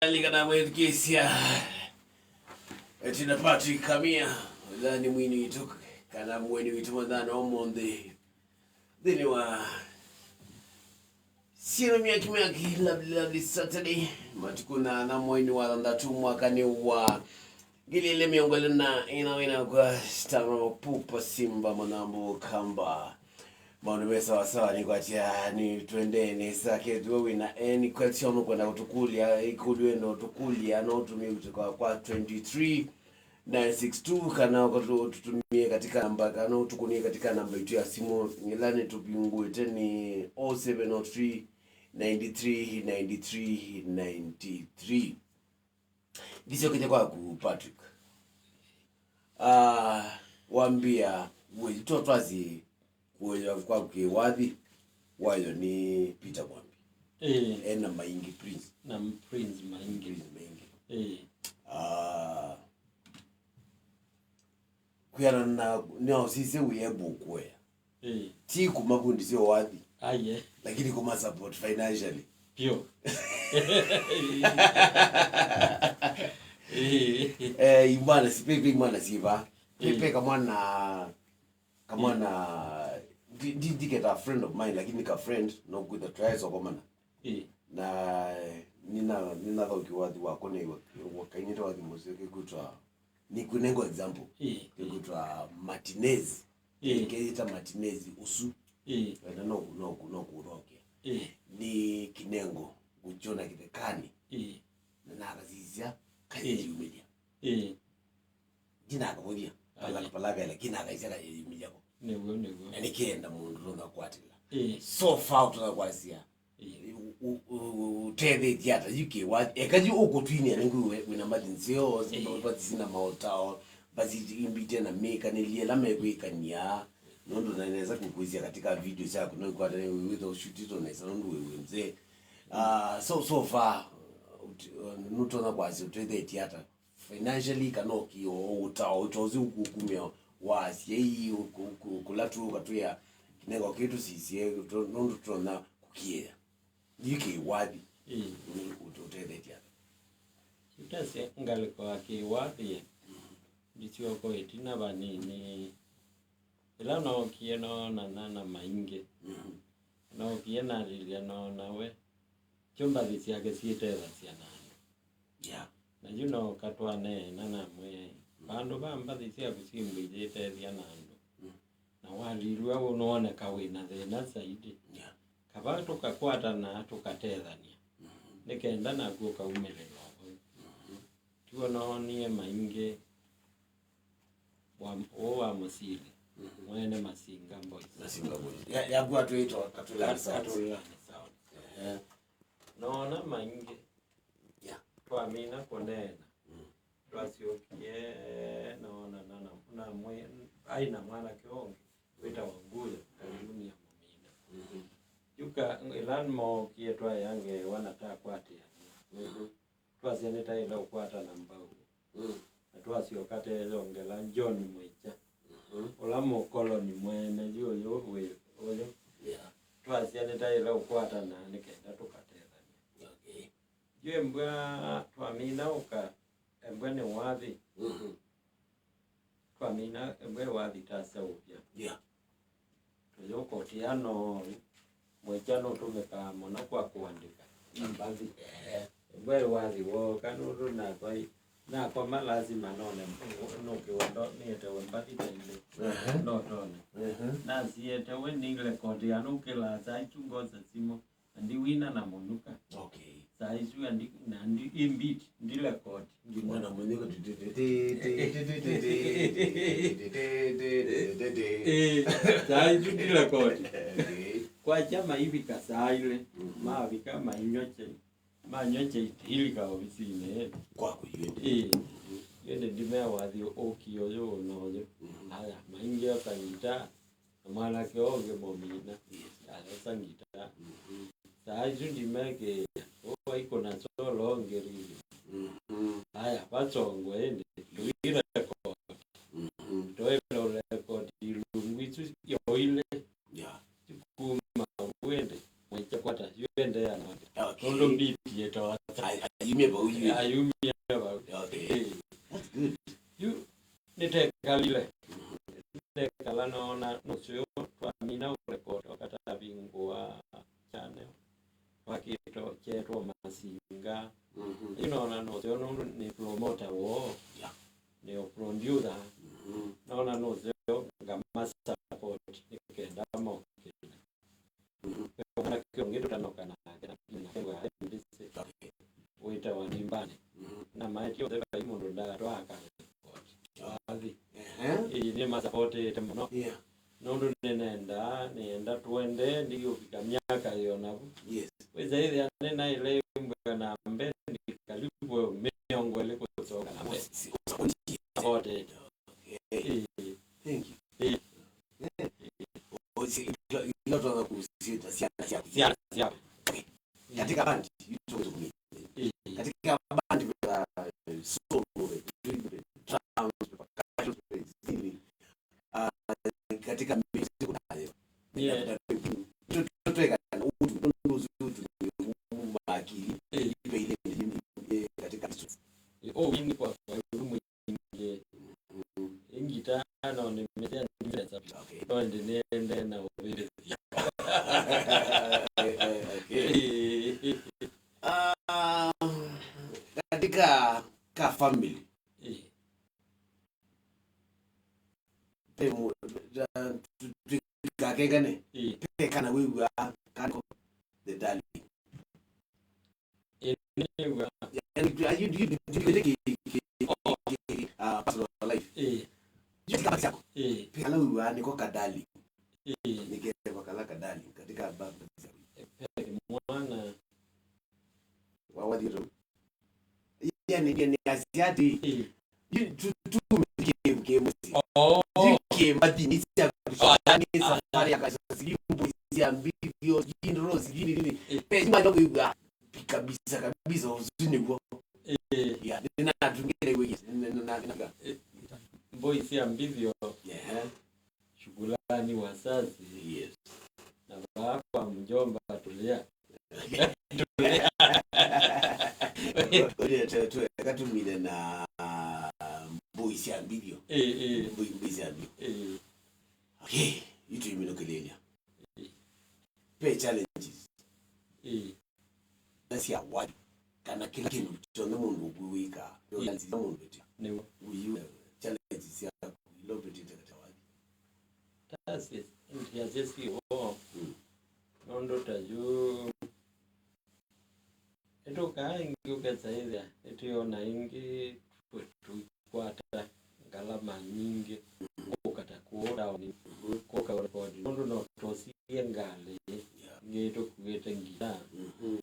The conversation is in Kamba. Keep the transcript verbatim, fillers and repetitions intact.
Alikana mwĩthukĩĩsya. Tina Patrick Kamia, ũla nĩ mwini witũ, kana mũeni witũ mũthenya wa ũmũnthĩ. Nthĩnĩ wa Syĩno Myaki Myaki, lovely, lovely Saturday. Matukũ nana mweinĩ wa thanthatũ mwakanĩ wa ngili ilĩ mĩongo ĩlĩ na ĩna wĩna kwa Stano Pupa Simba Mwanambo Kamba. Maũndũ me sawa sawa, nĩkwatya nĩ twendee nesa. Kethĩwa wĩna any question ũkwenda kũtũkũlya, ĩkũlyo wenda ũtũkũlya, no ũtũmĩe kũtũka kwa twenty-three nine six two, kana ũkatũ-, ũtũtũmĩe katika namba, kana ũtũkũnĩe katika namba itũ ya simũ, ĩla nĩtũvingũĩte nĩ oh seven oh three, nine three, nine three, nine three. Ndisyokete kwaku, Patrick. Ah, wambia, we, to twasi kuelewa kwaku kĩwathi, wayo nĩ Peter Mwambi. Eh. Ena Maingi Prince. Na Prince Maingi. Prince Maingi. Eh. Ah, kwĩana na, nĩaũsisye wĩ able kũea. Eh. Ti kuma kundi sya ũathi. Aye. Lakini kuma support financially. Pio. Eh. Eh, imwana si, pepe imwana siva. Pepe, eh, kamwana, kamwana, eh, ndi, ndi, ndiketa friend of mine, lakini ka friend, no kwitha try sokomana. Eh. Na nina, nina thauki wathi wakwa nĩ wa, wa kainite wathi mũseo kĩkutwa. Nĩkũnengo example. Ĩĩ, ĩĩ. Kĩkũtwa Martinez. Ĩĩ. Kĩyĩta Martinez ũsu. Ĩĩ. Wenda no, no, no kũthokea. Ĩĩ. Nĩ kĩnengo ngũkyona kĩthekanĩ. Ĩĩ. Na nakasisya, ĩĩ, kayĩyumĩlya. Ĩĩ. Ndinakavũthya. Aye. Pala, pala vela, kinakaisya kayĩyumĩlya ko. Nĩw'o, nĩw'o. Na nĩkĩenda mũndũ tũna kwatĩla. Ĩĩ. So far tũna kwasya. Ĩĩ. Ũ-, ũ-, ũ-, ũtethetie ata yu kĩwathi? Eka yu ũkũtwinĩa nĩngwĩ wĩna mbathi nzeo, ĩĩ, mbathi sina maũtao, mbathi imbite na mĩkanĩlye ĩla mekwĩkany'a. Nũndũ na nesa kũkwĩsya katika video syaku, no ikwata nĩ wĩtha ũshutĩtwe nesa nũndũ wĩ, wĩ mzee. Ah, so, so far, ut-, nũtonya kwasya ũtethetie ata? Financially, kana ũkĩo ũtao, ũtao ũsu ũkũkumĩa wa asyai, ũkũ-, ũkũ-, kũla tu ũkatwĩa kĩnengo kĩu tũsisye, tũ-, nũndũ tũtonya kũkĩĩa. Yu kĩwathi. Ĩĩ. Ũ-, ũte-, ũtethetie ata? Ũtesya ngalĩko ya kĩwathi, ndisyoka ĩtina vanini. Ĩla nookie noonana na Maingi. Mhm. Nookie nalilya noona we. Kyo mbathi syake syĩtethasya na andũ. Yeah. Na yu nooka twaneena namwĩa, mm, vandũ va mbathi syaku syĩmbwĩ iyĩtethya na andũ. Mm. Na walilw'a ũnoneka wĩ na thĩna zaidi. Yeah. Kava tũkakwatana tũkatethany'a. Mhm. Nĩ kenda naku ũkaumĩlĩla ũvũ. Mhm. Tiw'o noonie Maingi wa, ũũ wa Mũsili, mhm, mwene Masinga Boys. Masinga Boys. Ya, yaku atwĩtwa Katulani Sounds. Katulani Sounds. Ehe. Noona Maingi. Yeah. Twamina kũneena. Mm. Twasyokie noona na, na, na mwe-, ai na mwanake ũngĩ wĩtawa Nguya, Kaliunia Mũmina. Mhm. Yuka, ĩla mookie twayangeewa na takwatĩanĩa. Mhm. Twasya nĩtaĩle ũkwatana mbau. Mm. Na twasyoka teeyongela John Mwĩkya. Mhm. Ũla mũkoloni mwene yu ũyũ wĩ ũyũ. Yeah. Twasya nĩtaĩle ũkwatana nĩ kenda tũkatethany'a. Okay. Yu embwa twamina ũka, embwa nĩ wathi. Mhm. Twamina embwa ĩ wathi taseũvya. Yeah. Tũyũkũtia no Mwĩkya nũtũmĩkaa mũno kwa kũandĩka na mbathi. Ehe. Embwa ĩ wathi wooka nũndũ nakwa i-, nakoma lasima none nũkĩwa ndo-, nĩetewe mbathi ta ilĩ. Ehe. Ndotonĩ. Ehe. Nasietewe nĩ rekondi ya nũkĩlaa saa isu ngosa simũ. Na ndiwina na mũnuka. Okay. Saa isu andi-, na ndi-, imbit, ndi record, ngina. Mwana mũnyuka. Eh, saa isu ndi record. Okay. Kwakya maivika saa ilĩ, mhm, mavika mainywa chai. Manywa chai tilika ovisinĩ. Kwaku yu ĩndĩ. Eh. Mhm. Ĩndĩ ndimea wathi ũki ũyũ na ũyũ. Mhm. Aya, maingi osa ngita. Na mwanake ũngĩ Mũmina, yes, ayosa ngita. Mhm. Saa isu ndimekĩĩa, ũũ aikũna solo ngĩrili. Mhm. Aya, vasongwe ĩndĩ, tũirekodi. Mhm. Twaĩle ũrekodi ilungu isu yoile. Yeah. Kuma wende, mwaikya kwata, yu endeea na wende. Okay. Nũndũ mbiti yĩtawa. Ai, ai, yumie vau, ayumie. Ayumie vau. Okay. Eh. That's good. Yu nĩtekalile. Nĩtekala noona nũseo twamina ũrekoti wakatavingũa channel. Wakĩto kyetwa Masinga. Mhm. Yu noona nũseo nũndũ nĩ promoter woo. Yeah. Nĩ o producer. Mhm. Noona nũseo ngama support nĩ kenda mokĩle. Mhm. Kana kĩonge tũtanoka nake na kĩna kĩwa ndĩsĩ. Okay. Wĩtawa Ndimbani. Mhm. Na maĩtio nzeva ĩ mũndũ ndatwa aka record. Athi. Ehe. Ĩĩ nĩ masupportĩte mũno. Yeah. Nũndũ nĩnenda, nĩenda tũende ndĩũvika myaka ĩyo navu. Yes. Wĩsa ĩthĩa nĩnaĩle mbwĩa na mbee ndikalipwe mĩongo ĩlĩ kũsoka na mbee. Ũsi-, ũsi-, ũsi-, supportĩte. Okay. Ĩĩ. Thank you. Ĩĩ. Eh. Ũsi-, ila, ila twatha kusiita syana syaku. Syana syaku. Okay. Ĩĩ. Katika band, you talk to me. Ĩĩ. Katika band, uh, solo, drums, percussion, nini? Ah, katika music unayo. Yeah. Tutweka na utu, utu, utu, utu, makili, eh, ipe ile, eh, katika history. Eh, oh, wingi kwa, kwa mwingi. Mm. Ingita, no, ni mezea, ni mezea. Okay. No, ndi niende na ubiri. Eh, eh, okay. Eh, eh, eh. Ah, katika ka family. Eh. Pe mu-, da-, tu-, tu-, kakengane. Ĩĩ. Pe kana wĩw'aa kaniko the darling. Ĩĩ, nĩw'aa. Yani, are you, do you, do you take it, uh, personal life? Ĩĩ. Yu kama chako. Ĩĩ. Pe kana wĩw'aa niko ka darling. Ĩĩ. Nikeva kala ka darling katika baba. Pe mwana. Wa wathi tu. Yani, yani, asiati. Ĩĩ. Yu tu, tu, ke, ke, musi. Oh. Yu ke, mati, ni sia, ni safari ya kasi, sijui mbuzi ya mbivyo, sijui ndoro, sijui ni nini. Ĩĩ. Pe, sima ndo kwa kabisa, kabisa, uzuni wo. Ĩĩ. Ya, nina tungere wewe, nina, nina, nina. Ĩĩ. Mbuzi ya mbivyo. Yeah. Shukrani wazazi. Yes. Na baba mjomba tulia. Tulia. Ule tu, tu, katumile na mbui sia mbivyo. Eh, eh. Mbui, mbui sia mbivyo. Eh. Okay, itu imino kelenya. Eh. Pe challenges. Eh. Ila sya wai, kana kĩla kĩndũ kyonthe mũndũ ũkwĩw'ĩkaa, yo challenges ila mũndũ ĩtĩ. Nĩw'o. Ũyu, eh, challenges syaku ila ũvĩtĩte kata wathi. That's it. Ndia syĩsĩ vo. Mm. Nũndũ ta yu, ĩtũkaa ĩngĩ ũkesa ĩthĩa, ĩtwĩona ĩngĩ tũikwata ngalama nyingĩ kũka ta kũũ taoni, kũka ũrekodi. Nũndũ no tũsie ngalĩ, yeah, ĩngĩ tũkuĩte ngita. Mhm.